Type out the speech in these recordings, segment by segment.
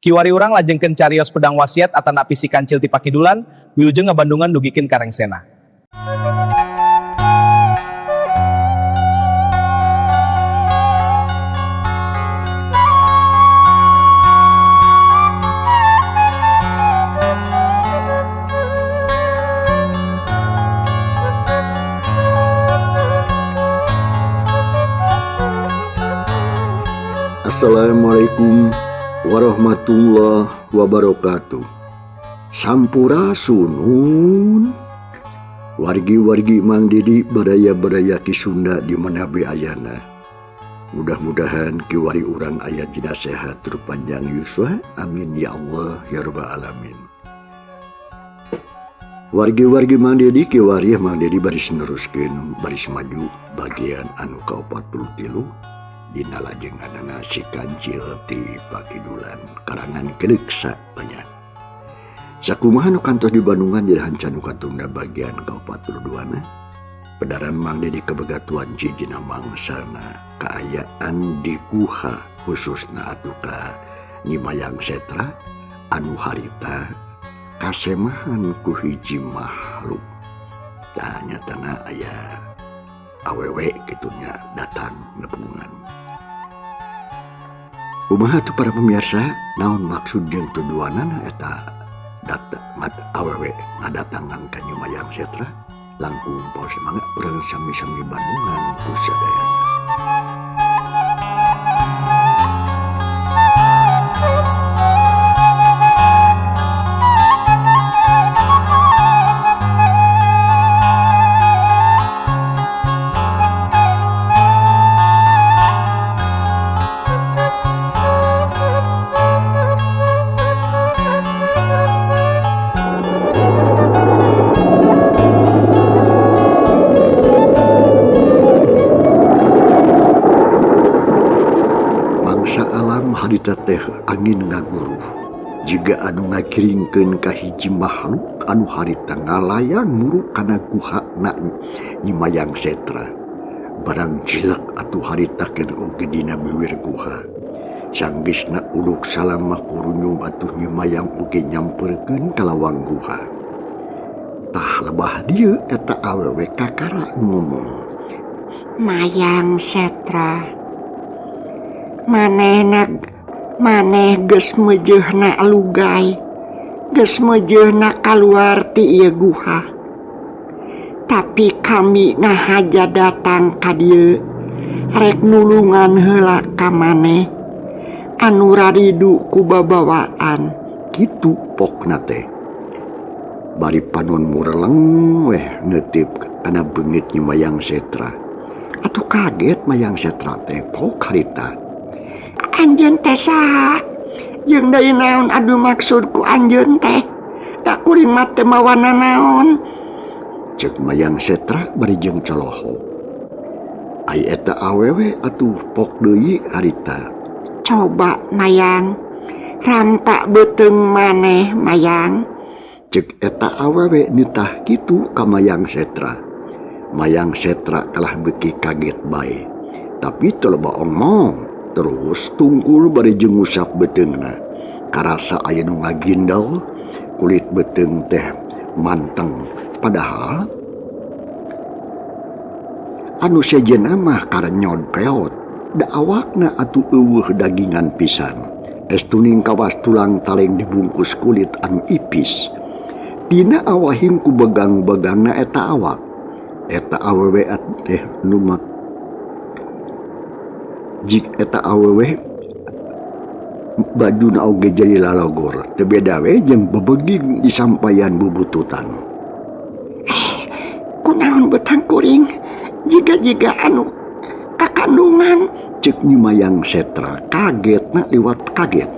Kiwari urang lajengkeun carios pedang wasiat atanapi si kancil ti pakidulan, wilujeng ngabandungan dugikeun ka rengsena. Assalamualaikum warahmatullahi wabarakatuh. Sampurasunun wargi-wargi Mang Didi baraya-baraya Ki Sunda di mana be ayana. Mudah-mudahan kiwari urang aya dina sehat tur panjang yuswa. Amin ya Allah ya rabbal alamin. Wargi-wargi Mang Didi kiwari Mang Didi baris neruskeun baris maju bagian anu ka-43 dina lajenganana si kancil ti pakidulan karangan Keleksa banyak. Sakumaha nu kantos di Bandungan jadi hanca nu katunda bagian ka-42 na. Pedaran Mang Didi kebegatuan cijina mangsana kaayaan di guha khususna atuh ka Nyi Mayang Setra anu harita kasemahan ku hiji makhluk. Tah nyatana aya awewe kitu nya datang nepungan. Kumaha tuh para pemirsa, naon maksud jeung tujuanana eta datang awewe ngadatangan ka Nyi Mayang Setra? Langkung paos mangga urang sami-sami bandungan ku sadayana. Harita teh angin ngaguruh jiga anu ngakiringkeun ka hiji makhluk anu harita ngalayang muru kana guhana Nyi Mayang Setra. Barang jilek atuh harita keun oge dina bibir guha. Sanggeusna uluk salama kurunyung atuh Nyi Mayang oge nyamperkeun ka lawang guha. Tah lebah dieu eta awewe kakara ngomong, Mayang Setra, manehna maneh geus meujeuhna lugai, geus meujeuhna kaluar ti ieu guha. Tapi kami ngahaja datang ka dieu rek nulungan heula ka maneh anu raridu ku babawaan. Kitu pokna teh. Bari panon mureleng weh neutip kana beungit Nyi Mayang Setra. Atuh kaget Mayang Setra teh pok harita. Anjeun teh saha? Jeung deui naon anu maksud ku anjeun teh? Da kuring mah teu mawa nanaon. Ceuk Mayang Setra bari jeung coloho. Ai eta awewe atuh pok deui harita. Coba Mayang, rampak beuteung maneh Mayang. Ceuk eta awewe nitah kitu ka Mayang Setra. Mayang Setra kalah beuki kaget bae. Tapi teu loba omong. Terus tungkul bari jeung ngusap beuteungna. Karasa aya nu ngagindel, kulit beuteung teh manteng. Padahal anu sejenna mah karenyod peot. Da awakna atuh eueuh dagingan pisan. Estuning kawas tulang taleng dibungkus kulit anu ipis. Tina awahing ku begang-begangna eta awak. Eta awewe teh nu mak jik eta awewe bajuna oge jadi lalogor teu beda we jeung bebeging disampayan bubututan. Kunaon betang kuring jiga-jiga anu kakandungan. Ceuk Nyi Mayang Setra kagetna liwat kaget.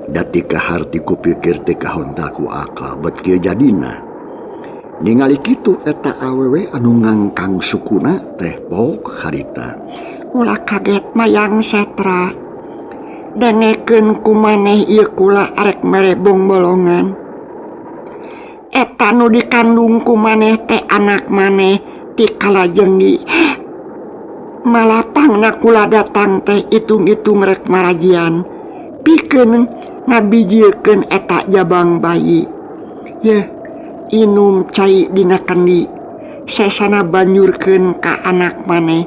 Dati kaharti ku pikir teh kahonta ku akal bet kieu jadina. Ningali kitu eta awewe anu ngangkang sukuna teh pok harita. Ulah kaget Mayang Setra. Dengekeun ku maneh ieu kula arek mere bongbolongan. Eta nu dikandung ku maneh teh anak maneh ti kalajenggi. Malapangna kula datang teh itung-itung rek marajian. Pikeun ngabijilkeun eta jabang bayi. Yeuh, inum cai dina kendi, sesana banjurkeun ka anak maneh.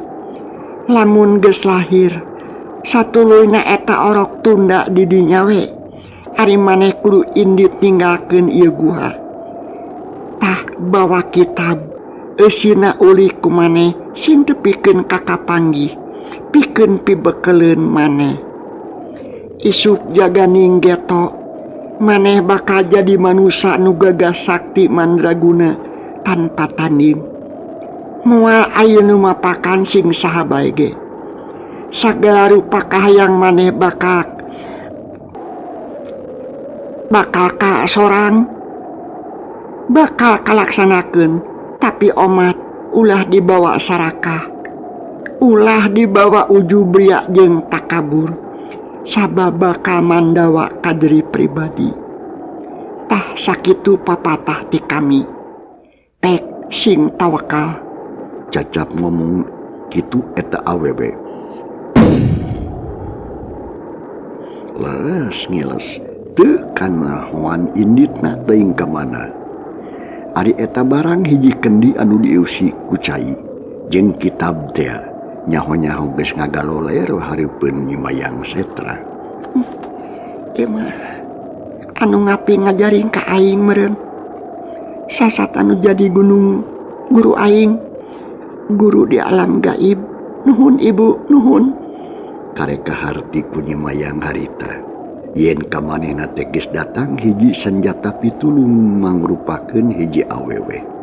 Lamun geus lahir, satuluyna eta orok tunda di dinya we. Ari maneh kudu indit ninggalkeun ieu guha. Tah bawa kitab, eusina ulih ku maneh sing tepikeun ka kapanggih, pikeun pibekeleun maneh. Isuk jaganing geto, maneh bakal jadi manusa nu gagah sakti mandraguna tanpa tanding. Moal aya nu mapakan sing saha bae ge. Sagala rupa kahayang maneh bakal bakal ka sorang, bakal kalaksanakeun, tapi omat ulah dibawa sarakah, ulah dibawa ujub ria jeung takabur. Sabab bakal mandawa kaderi pribadi. Tah sakitu papatah ti kami. Pek sing tawakal. Cacap ngomong kitu eta awewe. Leres ngiles teu kanahoan inditna teuing ka mana. Ari eta barang hiji kendi anu dieusi ku cai jeung kitab teh nyaho-nyaho geus ngagaloler hareupeun Nyi Mayang Setra. Ieu mah anu ngapi ngajaring ka aing meureun. Sasat anu jadi gunung guru aing, guru di alam gaib. Nuhun ibu, nuhun. Kareka harti ku Nyi Mayang harita. Yen ka manehna teh geus datang hiji senjata pitulung mangrupakeun hiji awewe.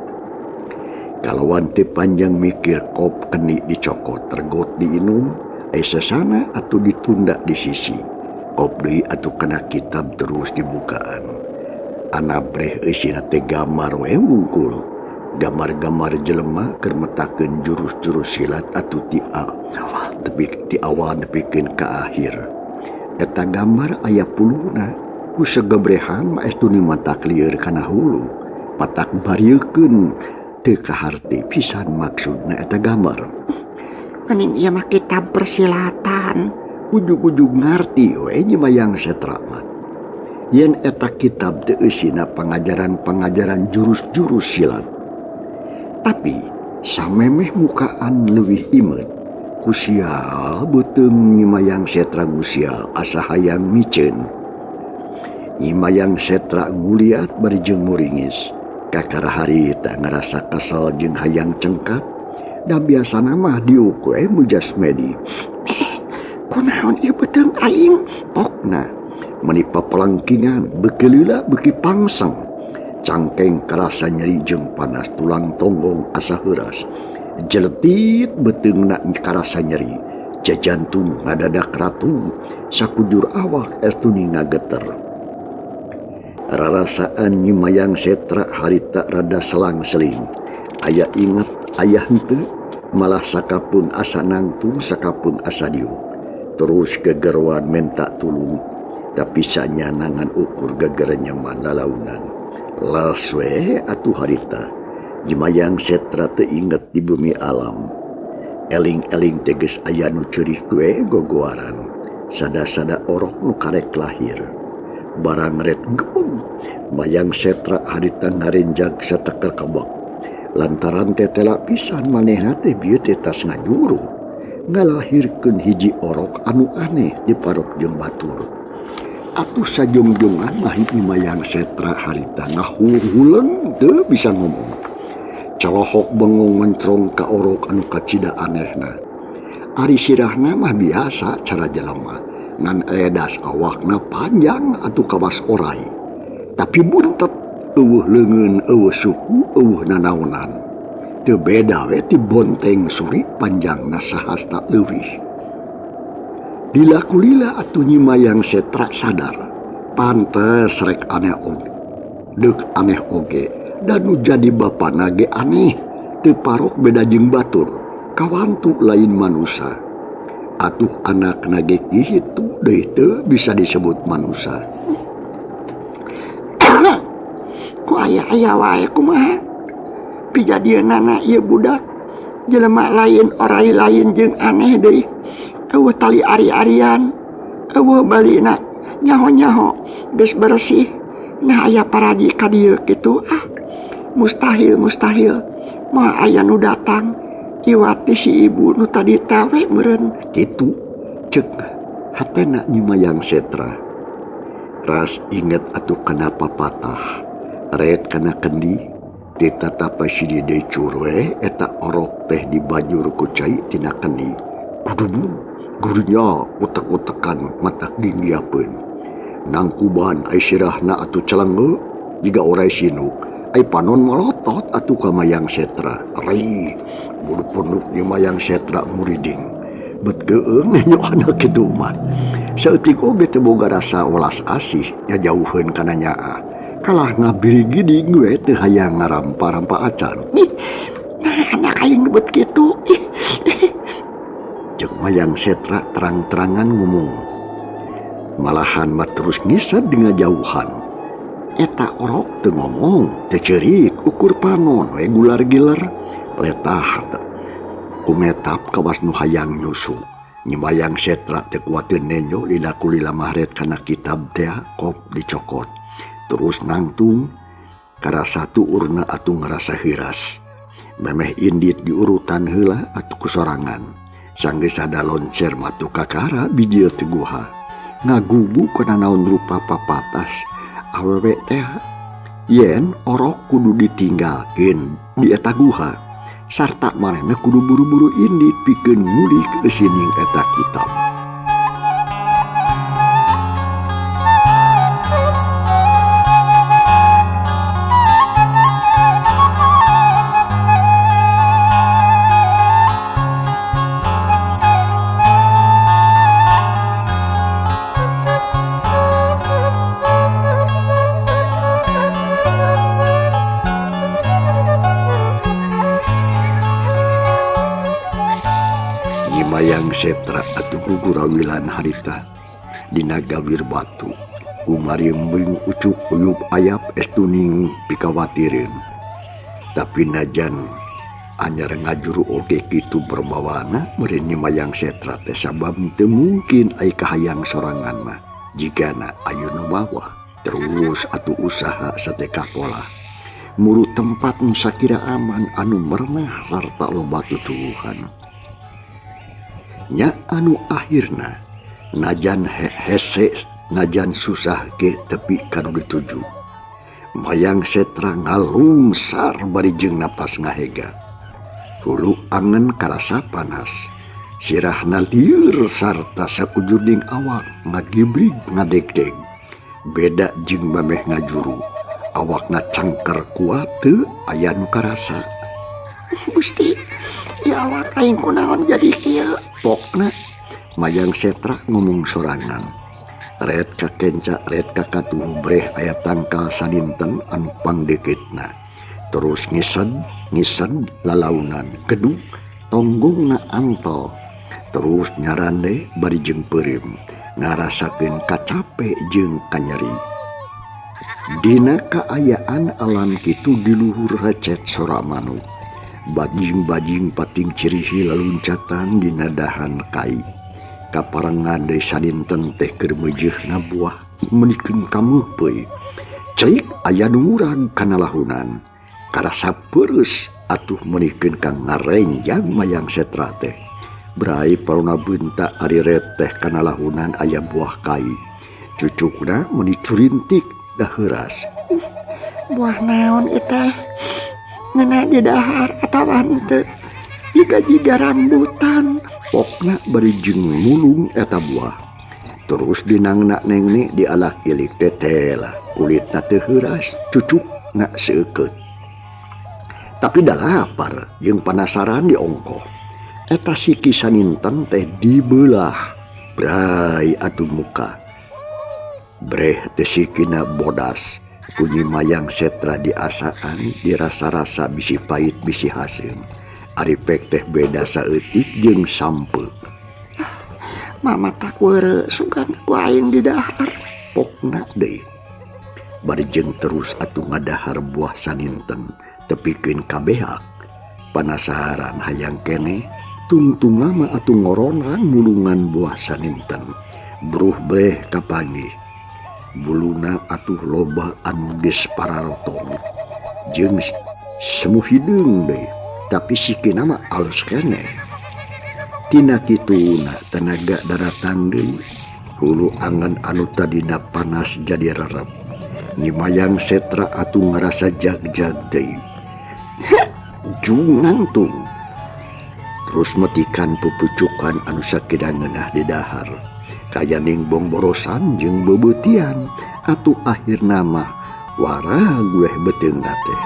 Kalawan teu panjang mikir kop kendi dicokot regot diinum, ai sesana atuh ditunda di sisi. Kop deui atuh kana kitab terus dibukaan. Anabreh eusina teh gambar we wungkul. Gambar-gambar jelema keur metakeun jurus-jurus silat atuh ti awal tepi ti awal nepikeun ka akhir. Eta gambar aya puluhna ku segebrehan mah estu ni matak lieur kana hulu. Matak bariekeun teu kaharti pisan maksudna eta gambar. Mending ieu mah kitab persilatan. Ujug-ujug ngarti we Nyi Mayang Setra mah. Yen eta kitab teu eusina pangajaran-pangajaran jurus-jurus silat. Tapi samemeh mukaan leuwih imeut ku sial beuteung Nyi Mayang Setra gusial asa hayang miceun. Nyi Mayang Setra nguliat bari jeung muringis. Kakara harita ngarasa kesel jeung hayang cengkat. Da biasana mah diuk we mujasmedi. Kunaon ieu beuteung aing? Pokna meuni papelengkingan beuki lila beuki pangseng. Cangkeng karasa nyeri jeung panas tulang tonggong asa heuras. Jeletit beuteungna karasa nyeri. Jajantung ngadadak ratu sakujur awak estuni ngageter. Rarasaan Nyi Mayang Setra harita rada selang-seling. Aya inget aya henteu, malah sakapun asa nangtung sakapun asa diuk. Terus gegeroan menta tulung, tapi sanyanangan ukur gegerenyeman lalaunan. Las we atuh harita, Nyi Mayang Setra teu inget di bumi alam. Eling-eling teh geus aya nu ceurih kue gogoaran. Sada-sada orok nu karek lahir. Barang red gebeg, Mayang Setra harita ngarenjag sateker kebek. Lantaran tetela pisan manehna teh bieu teh tas ngajuru. Ngalahirkeun hiji orok anu aneh diparok jeung batur. Atuh sajongjongan mah Nyi Mayang Setra harita ngahuleng teu bisa ngomong. Colohok bengong mencrong ka orok anu kacida anehna. Ari sirahna mah biasa cara jelema. Ngan edas awakna panjang atuh kawas orai. Tapi buntet eueuh leungeun eueuh suku eueuh nanaonan. Teu beda we ti bonteng suri panjangna sahasta leuwih. Dilakulila atuh Nyi Mayang Setra sadar. Pantes rek aneh oge. Deuk aneh oge. Dan nu jadi bapana ge aneh. Teu parok beda jeung batur. Kawantu lain manusa. Atuh anakna ge kitu deui teu bisa disebut manusa. Ku aya-aya wae kumaha? Pijadieunana ieu budak jelema lain orai lain jeung aneh deui. Eueuh tali ari-arian, eueuh balina Nyaho-nyaho geus beresih nah aya paraji ka dieu kitu ah. Mustahil mustahil moal aya nu datang iwat ti si ibu nu tadi teh we meureun. Kitu ceuk hatena Nyi Mayang Setra. Ras inget atuh kana papatah ret kana kendi ti tatapa si decur we eta orok teh dibajur ku cai tina kendi. Kudubu gurunya utek-utekan matak ginggiapeun. Nangkuban ai sirahna atuh celenge jiga orai sinuk. Ai panon malotot atuh ka Mayang Setra. Ri bulu punduk Nyi Mayang Setra muriding. Bet keueung nenjo kana kitu mah. Saeutik oge teu boga rasa welas asih nyajauheun kana nyaah. Kalah ngabirigiding we teu hayang ngarampa-rampa acan. Ih, nah anak aing bet kitu. Ih, ih. Ceuk Mayang Setra terang-terangan ngomong. Malahan mah terus ngised di ngajauhan. Eta orok teu ngomong, teu ceurik, ukur panon we gular-giler, letah teh. Kumetap kawas nu hayang nyusu. Nyi Mayang Setra teu kuateun nenjo lila kulila mahret kana kitab tea kop dicokot. Terus nangtung karasa tuurna atuh ngarasa heuras. Memeh indit diurutan heula atuh kusorangan. Sanggeus sada loncer matu kakara bijil teu guha. Ngagugu kana naon rupa papatas awewe teh yen orok kudu ditinggalkeun di eta guha sarta manehna kudu buru-buru indit pikeun mudik leusining eta kitab. Mayang Setra atuh gugurawilan harita dina gawir batu kumarimbing ucuk uyup ayap estuning pikawatireun. Tapi najan anyar ngajuru oge kitu berbawana meureun Nyi Mayang Setra teh sabab teu mungkin ai kahayang sorangan mah jigana ayu nu mawa. Terus atuh usaha sateka pola muru tempat nu sakira aman anu merenah sarta loba tutuwuhan. Nya anu akhirna najan hese najan susah ge tepi kanu dituju. Mayang Setra ngalungsar bari jeung napas ngahega. Hulu angen karasa panas. Sirahna lieur sarta sakujurding awak ngagibrig ngadegdeg. Beda jeung memeh ngajuru. Awakna cangker kuat teu aya nu karasa. Gusti, ya awak aing kunaon jadi kieu? Pokna Mayang Setra ngomong sorangan. Ret ka kenca, ret ka katuhu breh aya tangkal saninten anu pangdeukeutna. Terus ngised, ngised lalaunan gedug tonggongna antol. Terus nyarande bari jeung peureum, ngarasakeun kacape jeung kanyeri. Dina kaayaan alam kitu di luhur recet sora manuk. Bajing-bajing pating cirihi laluncatan dina dahan kai. Kaparengan deui saninten teh keur meujeuhna buah meunikeun kameupeui. Cerik aya nu murag kana lahunan. Karasa peureus atuh meunikeun ka ngarenjang Mayang Setra teh. Brai parona beunta ari reteh kana lahunan aya buah kai. Cucukna meuni curintik da heuras. Buah naon ieu teh? Ngeuna di dahar atawa henteu? Jiga-jiga rambutan. Pokna bari jeung mulung eta buah. Terus dinangna nengne dialak-ilik teh teh lah. Kulitna teu heuras, cucukna seukeut. Tapi da lapar jeung panasaran diongkoh. Eta siki saninten teh dibelah. Brai atuh muka. Breh teh sikina bodas. Ku Nyi Mayang Setra diasaan dirasa-rasa bisi pahit bisi haseum. Ari pek teh beda saeutik jeung sampe. Mama tak weureu sugan ku aing di dahar. Pokna deui. Bari jeung terus atuh ngadahar buah saninten tepikeun kabeak. Panasaran hayang keneh tungtung lama atuh ngoronang mulungan buah saninten. Bruh breh kapanggih. Buluna atuh loba anu geus pararotong jeung semu hideung deui, tapi sikina mah alus keneh. Tina kituna tenaga daratang deui, hulu angan anu tadina panas jadi rerep. Nyi Mayang Setra atuh ngarasa jag-jag deui. Jung nangtung. Terus metikan pupucukan anu sakida ngeunah di dahar. Kayaning bongborosan jeung bebeutian atuh akhirna mah warag weh beuteungna teh.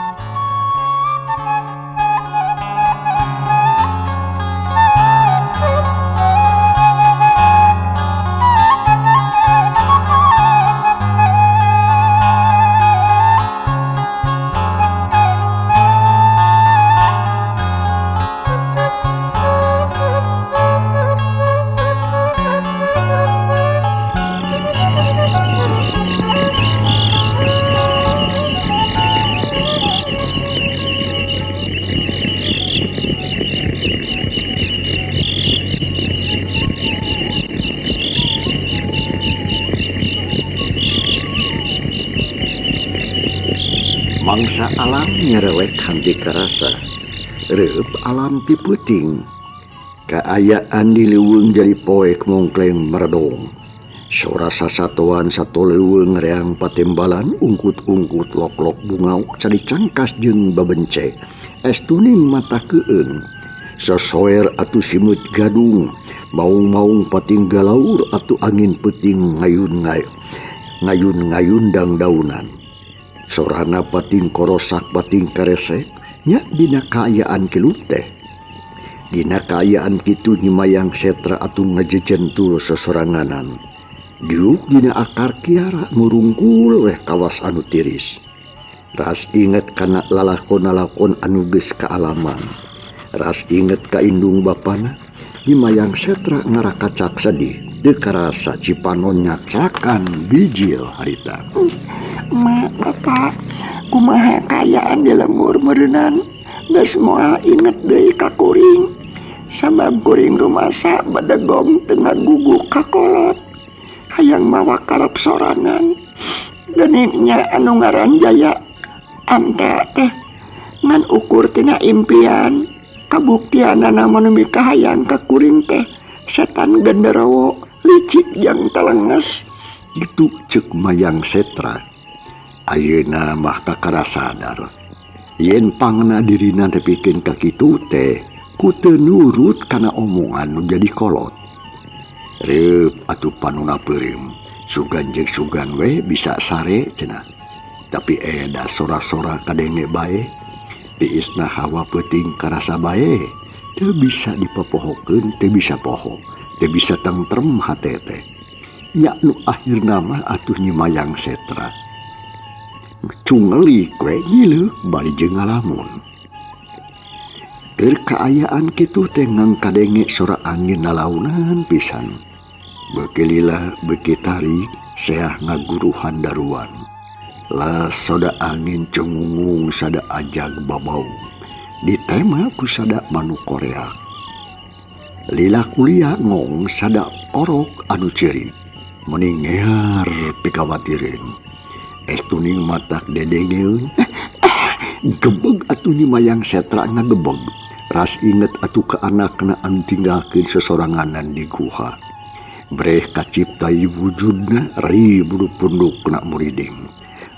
Mangsa alam nyerewek hanti karasa, reup alam ti peuting. Kaayaan di leuweung jadi poek mongkleng meredong. Sora sasatoan sato leuweung reang patembalan ungkut-ungkut lok-lok bungau cari cangkas jeung babence. Es tuning mata keung. Sosoer atuh simut gadung, maung-maung pating galaur atuh angin peuting ngayun-ngayun dangdaunan. Sorana pating korosak pating karesek nya dina kaayaan kilu teh. Dina kaayaan kitu Nyi Mayang Setra atuh ngajejentul sesoranganan. Diuk dina akar kiara murungkul weh kawas anu tiris. Ras inget kana lalakon-lalakon anu geus kaalaman. Ras inget ka indung bapana. Nyi Mayang Setra ngarakacak sedih. Teu karasa cipanon nyaksakan bijil harita. Mak, bapak, kumaha kaayaan di lembur meureunan? Geus moal inget deui ka kuring. Sabab kuring rumasa bedegong teu ngagugu ka kolot. Hayang mawa karep sorangan. Geuning nya anu ngaran Jaya Anta teh ngan ukur tina impian. Kabuktianana mah nu mikahayang ka kuring teh setan genderowo licik jeung telenges. Kitu ceuk Mayang Setra. Ayeuna mah kakara sadar yen pangna dirina tepikeun ka kitu teh ku teu nurut kana omongan nu jadi kolot. Reup atuh panuna peureum, sugan jeung sugan we bisa sare cenah. Tapi eda sora-sora kadenge bae, tiisna hawa peuting karasa bae, teu bisa dipopohokeun, teu bisa poho, teu bisa tentrem hate teh. Nya nu akhirna mah atuh Nyi Mayang Setra cungeli kwe nyileuk bari jeung ngalamun. Keur kaayaan kitu teh ngangkadenge sora angin nalaunan pisan. Beuki lila beuki tarik seah ngaguruhan daruan. La soda angin cungungung sada ajag babau. Ditema ku sada manuk koreak. Lila kulia ngong sada orok anu ceurik. Meni ngear pikawatireun. Es tuning matak dedengeun. Gebeg atuh Nyi Mayang Setra ngagebeg. Ras inget atuh ka anakna anu tinggalkeun sesoranganan di guha. Breh kacipta wujudna rai bulu pundukna muriding.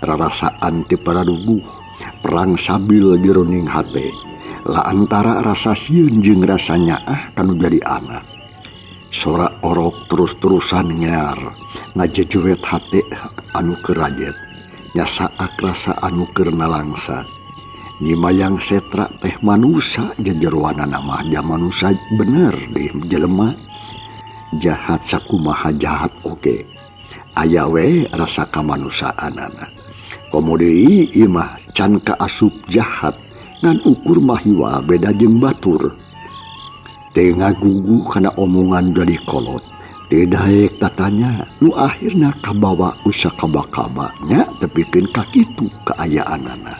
Rarasaan ti paraduguh perang sabil jeroning hate. La antara rasa sieun jeung rasa nyaah kanu jadi anak. Sora orok terus-terusan ngear ngajejuwet hate anu kerajet. Nyasaak rasa anu keur nalangsa. Nyi Mayang Setra teh manusa jejeroanana mah manusa bener deh jelema. Jahat sakumaha jahat oge. Aya we rasa kamanusaanana. Komo deui ieu mah can kaasup jahat ngan ukur mah hiwal beda jeung batur. Teu ngagugu kana omongan jadi kolot. Teu daek tatanya nu akhirna kabawa usa kaba-kaba nya tepikeun ka kitu kaayaanana.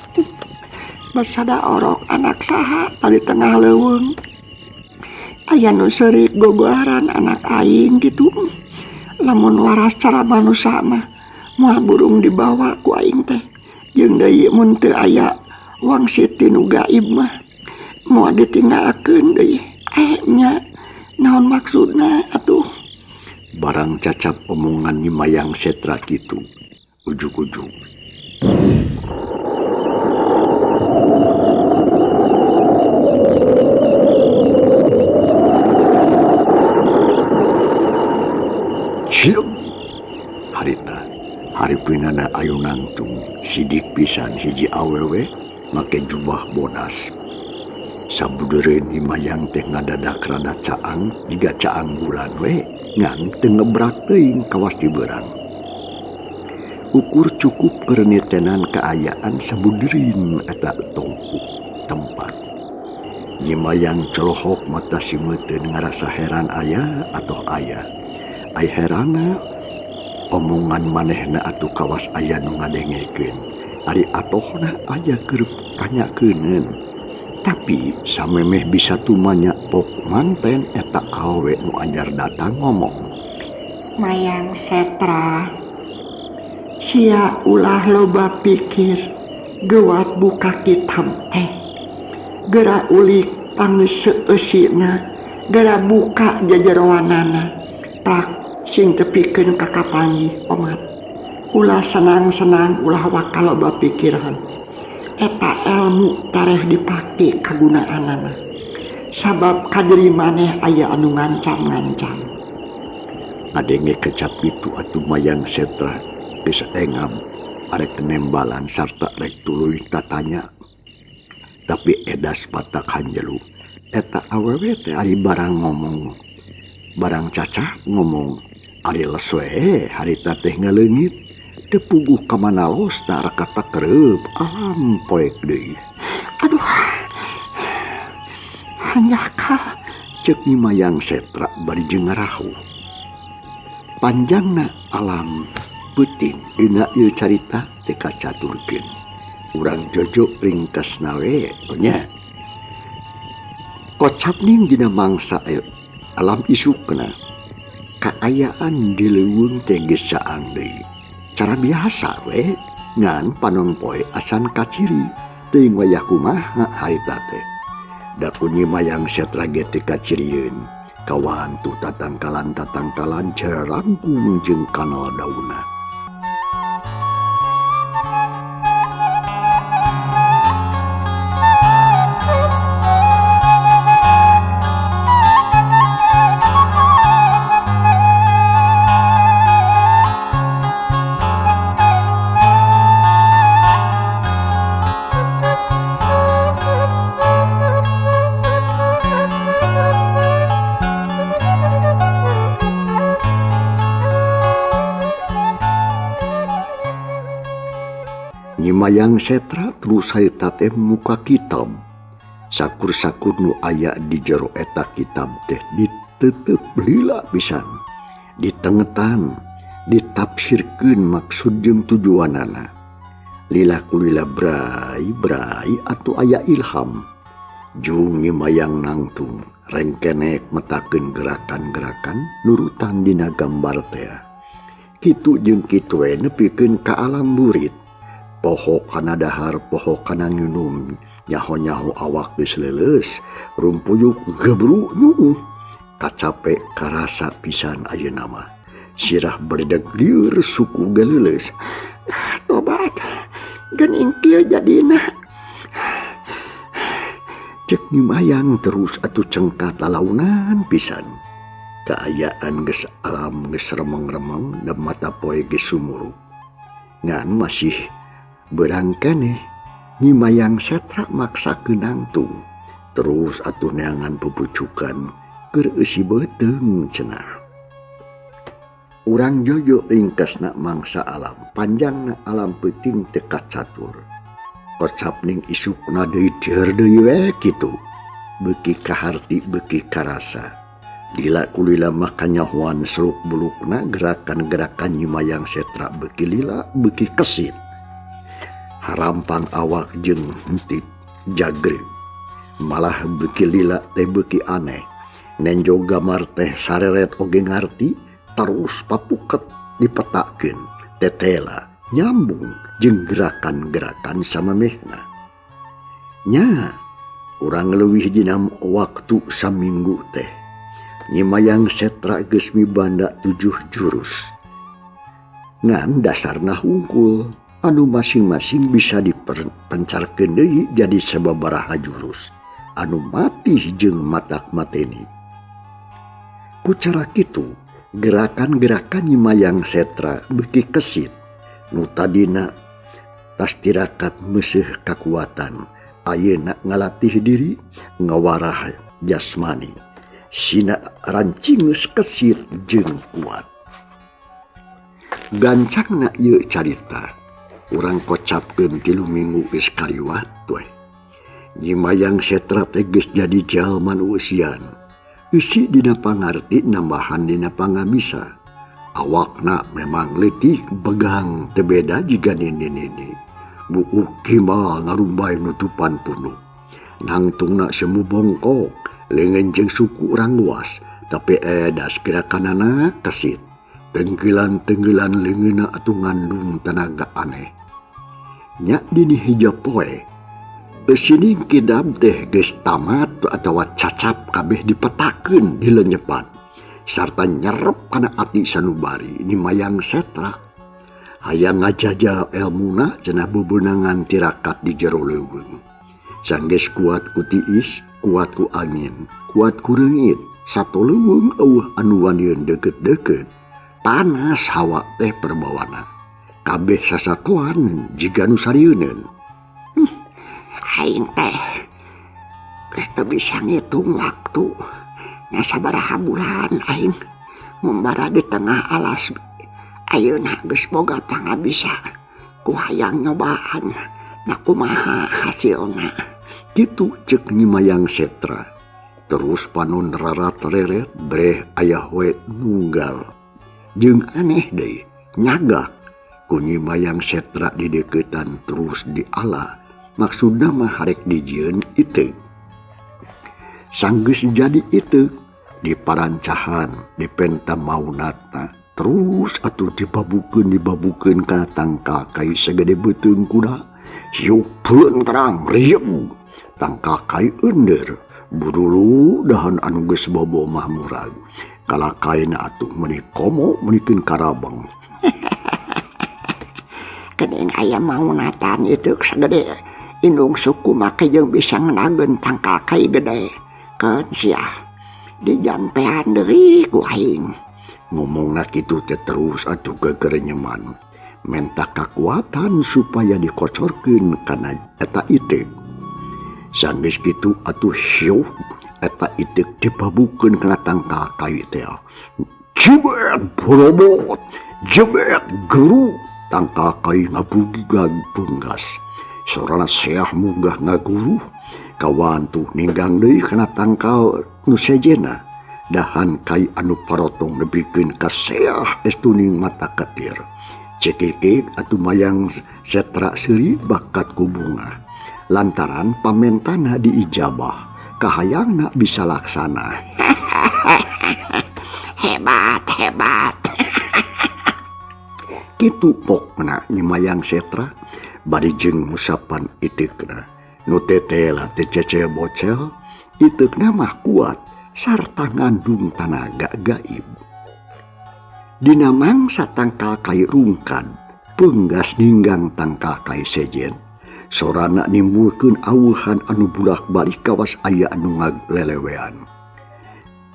Basada orok anak saha tadi tengah leuweung. Aya nu seurik gogoaran anak aing kitu. Lamun waras cara manusa mah Moal burung dibawa ku aing teh. Jeung deui mun teu aya wangsit ti nu gaib mah moal ditinggalkeun deui. Nya naon maksudna atuh? Barang cacap omongan Nyi Mayang Setra kitu ujug-ujug. Cium harita haripinana ayu nangtung sidik pisan hiji awewe make jubah bodas. Sabudeureun Nyi Mayang teh ngadadak rada caang jiga caang bulan we ngan teu ngebrak teuing kawas ti beurang. Ukur cukup keur nitenan kaayaan sabudeureun eta tongku tempat. Nyi Mayang colohok mata simeuteun ngarasa heran aya atau aya. Ai herana omongan manehna atuh kawas aya nu ngadengekeun. Ari atohna aya keur tanyakeunneun. Tapi samemeh bisa tumanya pok manten eta awewe nu anyar datang ngomong. Mayang Setra, sia ulah loba pikir, geuwat buka kitab teh. Geura ulik pangeuseueusina, geura buka jajaroanana. Prak sing tepikeun ka kapanggih omat. Ulah senang-senang, ulah waka loba pikiran. Eta ilmu tareh dipake kagunaanana. Sabab kadiri maneh aya anu ngancam-ngancam. Ngadenge kecap itu atuh Mayang Setra geus engab arek nembalan sarta rek tuluy tatanya. Tapi edas batak hanjelu. Eta awewe teh ari barang ngomong, barang cacah ngomong, ari les we harita teh ngaleungit. Teu puguh ka mana los tah raka takereup alam poek deui. Aduh, hanjakal ceuk Nyi Mayang Setra bari jeung ngarahuh. Panjangna alam peuting dina ieu carita teu kacaturkeun. Urang jojo ringkasna we nya. Kocap ning dina mangsa alam isukna kaayaan di leuweung teh geus caang deui. Cara biasa we ngan panon poe acan kaciri teuing wayah kumaha harita teh. Da ku Nyi Mayang Setra ge teu kacirieun. Kawantu tatangkalan-tatangkalan jarangkung jeung kanal daunna. Nyi Mayang Setra terus harita teh muka kitab. Sakur-sakur nu aya di jero eta kitab teh ditetep lila pisan. Ditengetan, ditafsirkeun maksud jeung tujuanana. Lila kulila brai-brai atuh aya ilham. Jung Nyi Mayang nangtung rengkenek metakeun gerakan-gerakan nurutan dina gambar teh. Kitu jeung kitu we nepikeun ka alam burit. Poho kana dahar, poho kana nginum, nyaho-nyaho awak geus leuleus, rumpuyuk gebru nyuuh. Kacape karasa pisan ayeuna mah. Sirah berdeg lieur suku galeuleus. Tobat, geuning kieu jadina. Cek Nyi Mayang terus atuh cengkat lalaunan pisan. Kaayaan geus alam geus remeng-remeng dan mata poe geus sumurup. Ngan masih beurang keneh Nyi Mayang Setra maksakeun nangtung. Terus atuh neangan pupucukan keur eusi beuteung cenah. Urang jojo ringkasna mangsa alam, panjangna alam peuting teu kacatur. Kocap ning isukna deui deur deui we kitu. Beuki kaharti beuki karasa. Lila kulila mah kanyahoan seluk bulukna gerakan-gerakan Nyi Mayang Setra beuki lila beuki kesit. Harampang awak jeung hentip jagreug. Malah beuki lila teh beuki aneh. Nenjo gamar teh sareret oge ngarti terus papuket dipetakeun. Tetela nyambung jeung gerakan-gerakan samemehna. Nya urang leuwih dina waktu saminggu teh Nyi Mayang Setra geus mibanda 7 jurus. Ngan dasarna hungkul anu masing-masing bisa dipencarkeun deui jadi sababaraha jurus anu matih jeung matak mateni. Ku cara kitu gerakan-gerakan Nyi Mayang Setra beuki kesit nu tadina tas tirakat meuseuh kakuatan ayeuna ngalatih diri ngawarah jasmani sina rancingeus kesit jeung kuat. Gancangna ieu carita urang kocapkeun 3 minggu geus kaliwat we. Nyi Mayang Setra teh geus jadi jalma nu eusian. Eusi dina pangarti nambahan dina pangabisa. Awakna memang leutik begang teu beda jiga nini-nini. Buuk kimal ngarumbay nutupan punuk. Nangtungna semu bongkok, leungeun jeung suku urang luas, tapi edas gerakanana kesit. Tenggelan-tenggelan leungeunna atuh ngandung tenaga aneh. Nya dini hiji poe, eusining kidab teh geus tamat atawa cacap kabeh dipetakeun dilenyepan sarta nyerep kana ati sanubari Nyi Mayang Setra. Hayang ngajajal elmuna cenah bebenangan tirakat di jero leuweung. Sanggeus kuat ku tiis, kuat ku angin, kuat ku reungit, sato leuweung eueuh anu wanieun deukeut-deukeut. Panas hawa teh perbawana. Kabeh sasatoan jiga nu sarieuneun. Aing teh geus teu bisa ngitung waktu. Nya sabaraha bulan aing ngumbara di tengah alas. Ayeuna geus boga pangabisa. Ku hayang nyobaan na kumaha hasilna. Kitu ceuk Nyi Mayang Setra. Terus panon rarat-reret breh aya we nunggal. Jeung aneh deui nyagak ku Nyi Mayang Setra dideukeutan terus diala. Maksudna mah harek dijieun iteuk. Sanggeus jadi iteuk diparancahan dipenta maunatna terus atuh dibabukeun kana tangkal kai sagede beuteung kuda. Hiup terang rieug tangkal kai eundeur burulu dahan anu geus bobo mah murag. Kalakaina atuh meuni komo meunikeun karabang. Geuning aya maunatan iteuk sagede indung suku make jeung bisa ngenageun tangkal kai gede. Keun sia dijampean deui ku aing. Ngomongna kitu teh terus atuh gegerenyeman. Menta kakuatan supaya dikocorkeun kana eta iteuk. Sanggeus kitu atuh hiup eta iteuk dibabukeun kana tangkal kai teh. Jebet borobot, jebet geru, tangkal kai ngabugigag beunggas. Sorana seah munggah ngaguruh, kawantuh ninggang deui kana tangkal nu sejena. Dahan kai anu parotong nepikeun ka seah estuning mata ketir. Cekekek atuh Mayang Setra seuri bakat ku bunga. Lantaran pamentana diijabah, kahayangna bisa laksana. Hebat, hebat. Kitu pokna Nyi Mayang Setra bari jeung ngusapan iteukna. Nu tetela teh cecel bocel, iteukna mah kuat sarta ngandung tanaga gaib. Dina mangsa tangkal kai rungkad, peunggas ninggang tangkal kai sejen. Sorana nimbulkeun awuhan anu bulak-balik kawas aya anu ngaglelewean.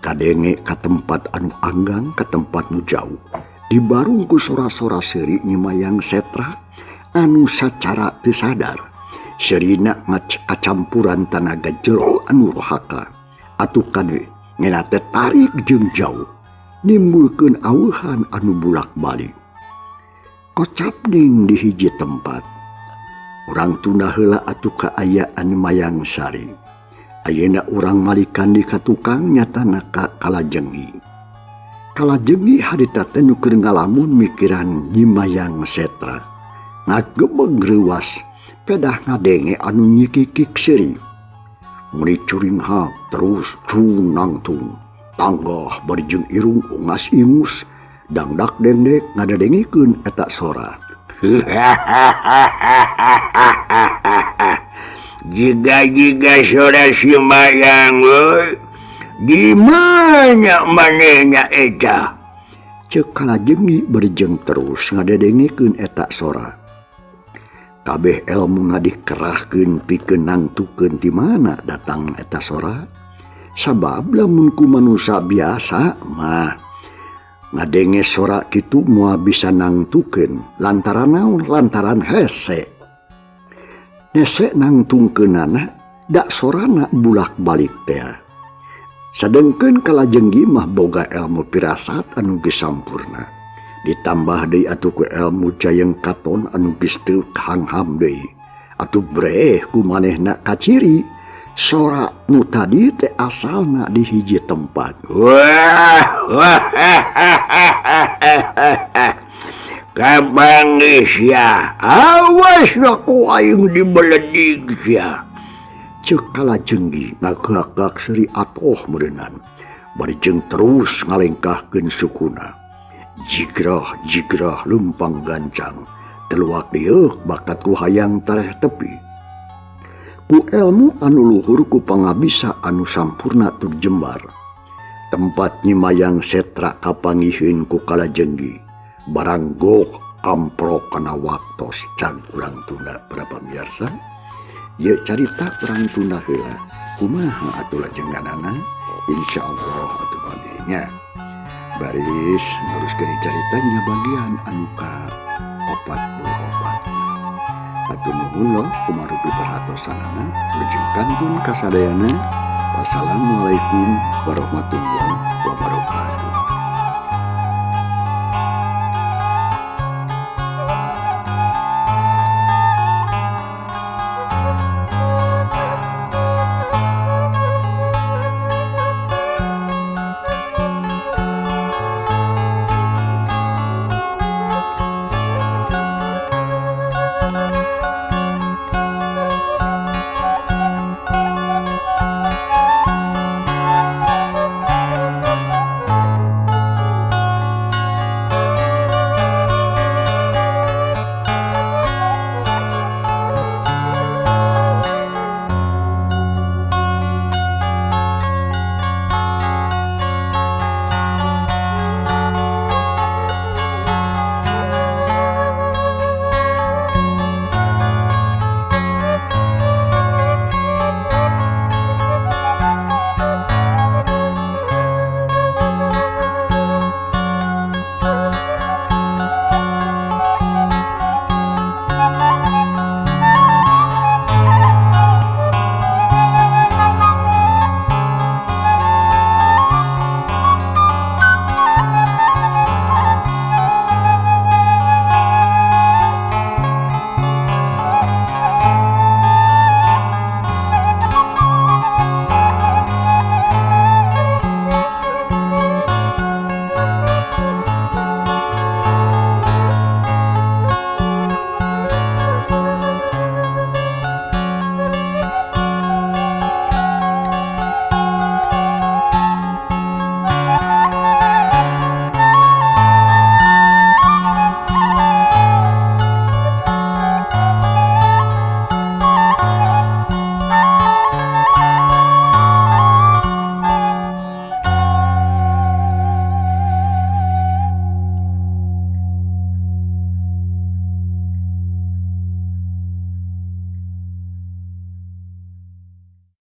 Kadenge ka tempat anu anggang, ka tempat nu jauh. Dibarung ku sora-sora seuri Nyi Mayang Setra anu sacara teu sadar. Seurina ngacampuran tanaga jero anu rohaka. Atuh kade ngena teh tarik jeung jauh. Nimbulkeun awuhan anu bulak-balik. Kocapning di hiji tempat. Urang tunda heula atuh kaayaan Mayang Sari. Ayeuna urang malikan di ka tukang nyatana ka Kalajengi. Kalajengi harita teh nu keur ngalamun mikiran Nyi Mayang Setra. Ngagebeg reuas pedah ngadenge anu nyikikik seuri. Meni curinghak terus cunangtung. Tanggah bari jeung irung ungas-ingus Dangdak dendek ngadadengikeun eta sora. Jiga-jiga sora si Mayang euy. Di mana manehna eta? Ceuk Kalajengi berjeng terus ngadadengikeun eta sora. Kabeh elmu ngadikerahkeun pikeun nangtukeun ti mana datang eta sora. Sabab lamun ku manusa biasa mah ngadenge sora kitu moal bisa nangtukeun lantaran naon, lantaran hese. Hese nangtungkeunana da sorana bulak-balik teh. Sadengkeun Kalajenggi mah boga elmu pirasat anu geus sampurna. Ditambah deui atuh ku elmu jayeng katon anu geus teu hangham deui. Atuh breh ku manehna kaciri sora nu tadi teh asalna di hiji tempat. Wah, kapanggih sia, awas ku aing dibeledig sia. Ceuk Kalajenggi ngagak-gak seuri atoh meureunnan. Bari jeung terus ngalengkahkeun sukuna. Jigrah jigrah leumpang gancang, teluak dieuk bakat ku hayang tareh tepi. Ku elmu anu luhur ku pangabisa anu sampurna tur jembar. Tempat Nyi Mayang Setra kapangiheun ku Kalajenggi. Barang gok amprok kana waktos can urang tunda para pamirsa. Ieu carita urang tunda heula. Kumaha atuh lajenganana? Insyaallah atuh badenya. Baris neruskeun carita dina bagian anu ka-44. Hatur nuhun loh kumarupi perhatosanana. Wilujeng kantun kasadayana. Wassalamualaikum warahmatullahi.